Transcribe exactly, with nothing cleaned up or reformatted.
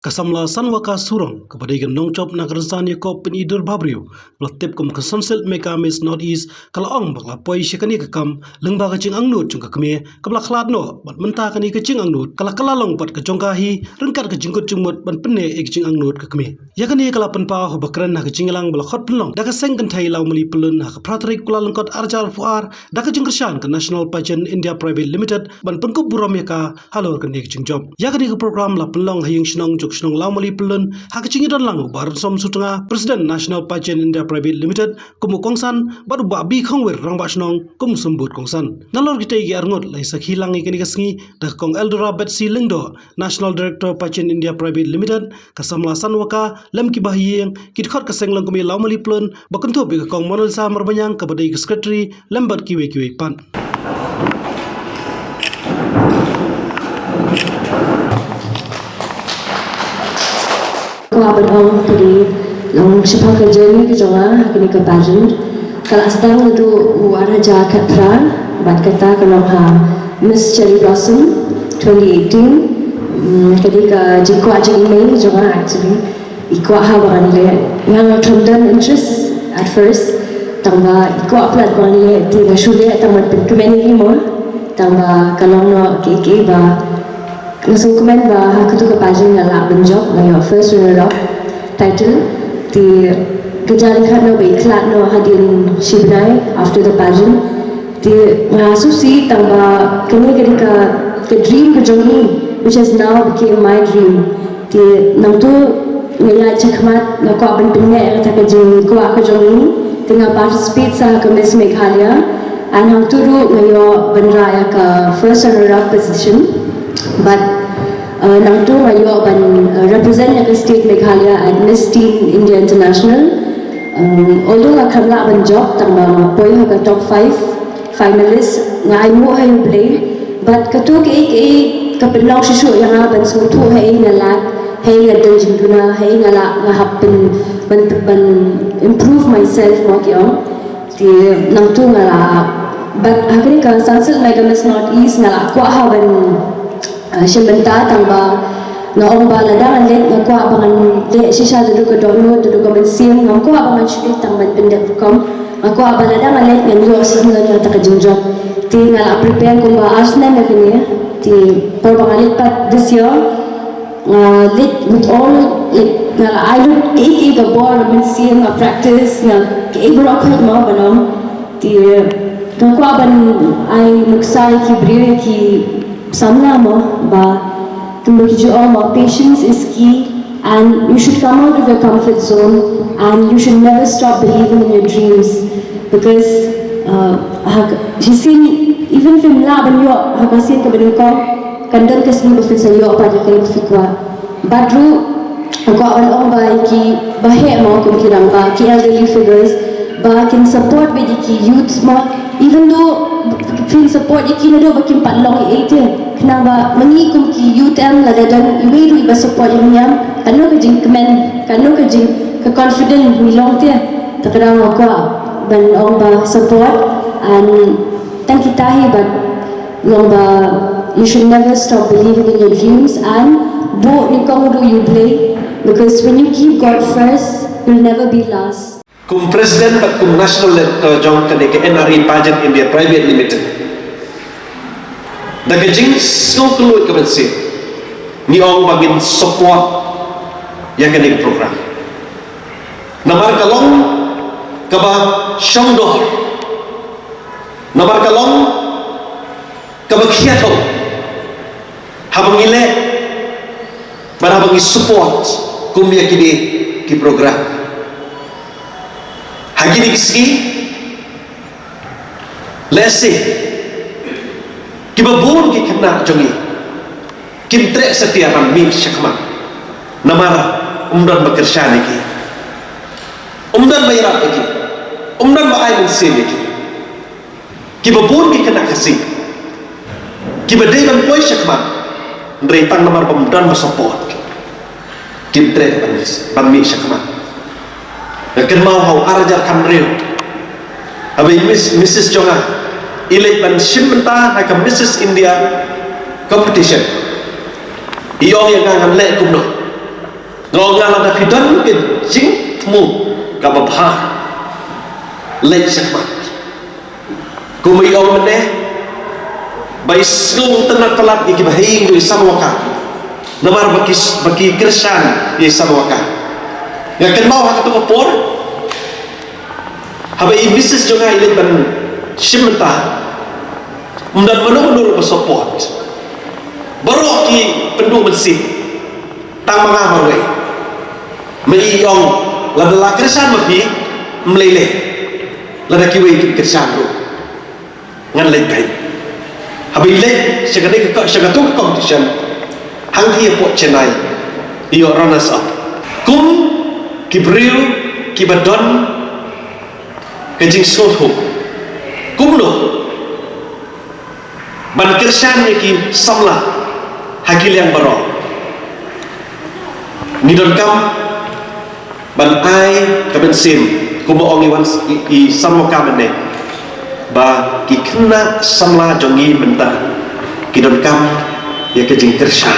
Ka samla Sanwaka Surong, kaba dei ka nongjop na ka rynsan ïakob pyni dur bhabriew, ba la tip kum ka Sunsilk Mega Miss North East, ka la ong ba ka la poi sha kane ka kam lyngba ka jingangnud jong ka kmie kaba la khlad noh, bad mynta kane ka jingangnud ka la kylla long pat ka jong ka hi, ryngkat ka jingkut jingmut ban pynneh ïa ka jingangnud ka kmie. Ïa kane ka la pynpaw haba kren ha ka jingïalang ba la khot pynlong da ka seng kynthei Lawmali Pyllun ha ka phra tarik Kyllalyngkot ar hajar arphew ar, da ka jingkyrshan ka National Pageant India Private Limited ban pynkup burom ïa ka halor kane ka jingjop. Ïa kane ka program la pynlong ha ïing shnong jong ka shnong Lawmali Pyllun, ha ka jingïadon lang u Bah Ransom Sutnga, President National Pageant India Private Limited kum u kongsan, bad u Bah B Khongwir, Rangbah Shnong kum u symbud kongsan. Nalor kitei ki arngut la ïasakhi lang ïa kane ka sngi da ka Kong Eldora Betsy Lyngdoh, National Director Pageant India Private Limited, ka samla Sanwaka, lem ki bahaïing, ki dkhot ka seng longkmie Lawmali Pyllun, ba kynthup ïa ka Kong Monalisa Marbaniang kaba dei ka Secretary, lem bad kiwei kiwei pat. Kwah ban ong phi, long shaphang ka journey ka jong nga ha kane ka pageant. Ka la sdang naduh u ar hajar khatphra, bad kata ka long ha Miss Cherry Blossom twenty eighteen. Mm, ka dei ka jingkwah jingmei jong nga actually. I kwah ha ba ngan leh, nga nga thom don interest at first, tang ba i kwah palat ba ngan leh, te nga shu leh tang ban pynkmen ïa i mo, tang ba ka long noh kiei kiei ba nga sngewkmen ba ha katu ka pageant nga lah ban jop, nga ïoh first runner up title. Te ka jia ryngkat noh ba i khlad noh hadien shi bnai after the pageant. Te nga sngewsih tang ba kane ka dei ka, ka dream ka jong ngi, which has now became my dream. Te nangtu nga ïaid shakhmat, nga kwah ban pynneh ïa kata ka jingkwah ka jong ngi. Te nga participate sa ka Miss Meghalaya, and hangtu ruh nga ïoh ban rah ïa ka first runner up position. But, uh, nangtu nga ïoh ban, uh, represent ïa ka state Meghalaya at Miss Teen India International. Um, although nga khlem lah ban jop, tang ba nga poi ha ka top five finalist, nga ainguh ha U Blei. Bad kato kaei kaei ka pynlong shuh shuh ïa nga ban sngewthuh haei nga lack, haei nga don jingduna, haei nga lah, nga hap pyn, ban, ban improve myself mo ki ong. Te nangtu nga lah, bad ha kane ka Sunsilk Mega Miss North East nga lah kwah ha ban, ah, shim bynta, tang ba nga ong ba lada ngan leit nga kwah ba ngan leh shisha da ka dohnud, da ka mynsiem, ngam kwah ba ngan shu leit tang ban pyndep rukom. Nga kwah ba lada ngan leit ngan ïoh shisha ïa kata ka jingjop. Te nga lah prepare kumba ar snem ïa kane. Te por ba ngan leit pat this year, nga leit with all, like, nga lah ai lut kiei kiei ka bor, mynsiem, nga practice, nga kiei baroh khoit mo ban ong. Te nga kwah ban ai nuksa ïa ki briew, ïa ki samla mo, ba kumba ki ju ong mo, patience is key, and you should come out of your comfort zone, and you should never stop believing in your dreams, because, uh, ha ka, shisien, even phim lah ban ïoh ha ka sien kaba nyngkong, kan don ka sngi ba phin sa ïoh pat ïa kaei ba phi kwah. Bad ruh nga kwah ban ong ba ïa ki baheh mo, kum ki rangbah, ki elderly figures, ba kin support bad ïa ki youth mo, even though phin support ïa ki naduh ba kim pat long ei ei te, khnang ba ma ngi kum ki youth em, lada don iwei ruh iba support ïa ngi em, kano ka jingkmen, kano ka jing, ka confident ngi long te. Te ka daw nga kwah ban ong ba support, and tang kita hi, bad long ba you should never stop believing in your dreams, and buh nyngkong ruh ïa U Blei, because when you keep God first, you'll never be last. Kum President bad kum National Director jong kane ka N R E Pageant India Private Limited, da ka jingsngewkynluid ka mynsiem, ngi ong ba ngin support ïa kane ka program. Namar ka long kaba shongdor, namar ka long kaba khiah haba ngi leh bad haba ngi support kum ïa kine ki program. Ha kine ki sngi, lehse kiba bun ki khynnah jong ngi kim treh satia ban mih shakhmat, namar ym don ba kyrshan ïa ki, ym don ba ïarap ïa ki, ym don ba ai mynsiem ïa ki. Kiba bun ki khynnah Khasi kiba dei ban poi shakhmat, hynrei tang namar ba ym don ba support, kim treh ban, ban mih shakhmat. Nga kynmaw ha u ar hajar khathynriew, haba i Miss, Missus jong nga i leit ban shim bynta ha ka Missus India competition, i ong ïa nga ngan leh kumno. Nga ong, lada phi don ka jingthmu kaba bha, leit shakhmat. Kumba i ong mynne, ba i sngewtynnad palat ïa kiba ha ïing jong i San Waka. Namar ba ki, ba ki kyrshan ïa i San Waka. Nga kynmaw ha kato ka por, haba i Mrs jong nga i leit ban shim bynta, ym don mano mano ruh ba support. Baroh ki pynduh mynsiem. Tang ma nga marwei. Ma i ong, lada la kyrshan ma phi, ym lei lei. Lada kiwei kim kyrshan ruh, ngan leit beit. Haba i leit sha kane ka, sha kato ka competition, hangtei hapoh Chennai, i ïoh runners up. Kum ki briew kiba don ka jingsngewthuh, kumno ban kyrshan ïa ki samla ha ki liang baroh. Ngi donkam ban ai ka mynsiem, kumba ong i wan, i, i San Waka mynne, ba ki khynnah samla jong ngi mynta ki donkam ïa ka jingkyrshan.